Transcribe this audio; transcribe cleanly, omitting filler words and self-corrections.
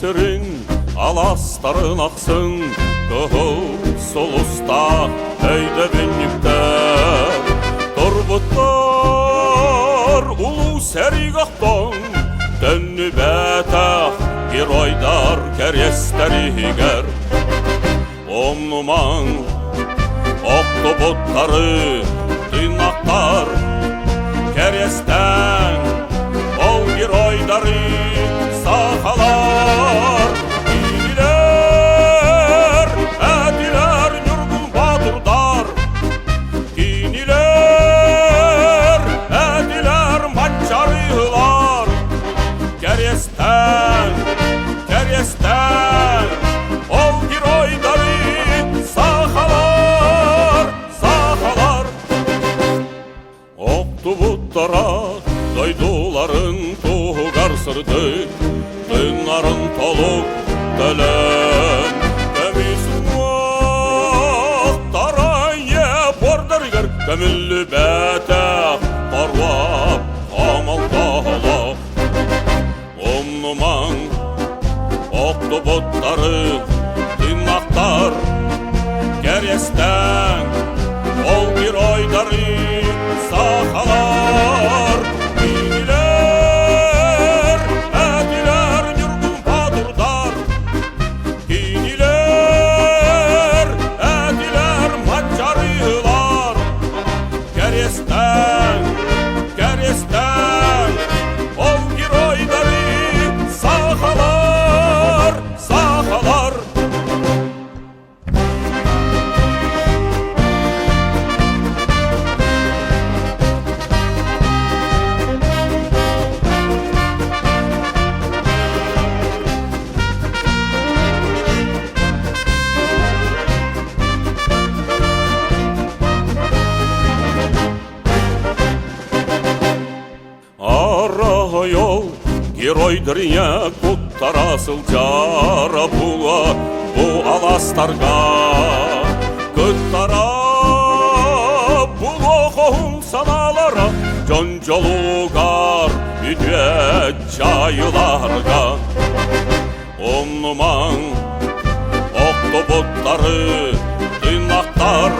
сирин аластарын ахсын кыһыл сулустаах өйдөбүнньүктэр турбуттар улуу сэриигэ охтон төннүбэтэх геройдар кэриэстэригэр Умнумаҥ охтубуттары тыыннахтар кэриэстээн ол геройдары сахалар кинилэр этилэр ньургун боотурдар кинилэр этилэр маччарыылар кэриэстээн кэриэстээн ол геройдары сахалар, сахалар Охтубуттара дойдуларын туһугар сырдык, тыыннарын толук төлөөн көмүс уҥуохтара ийэ буордарыгар көмүллүбэтэх хоруоп хомолтоолоох Умнумаҥ охтубуттары тыыннахтар кэриэстээҥ ол геройдары сахалар кинилэр этилэр ньургун боотурдар кинилэр этилэр маччарыылар кэриэстээҥ кэриэстээҥ ол геройдары сахалар, сахалар! Арай ол геройдар ийэ куттара сылдьара була бу аластарга кыттара булуо хоһун санаалара дьон дьолугар үтүө чайыларга умнумаҥ охтубуттары тыыннахтар.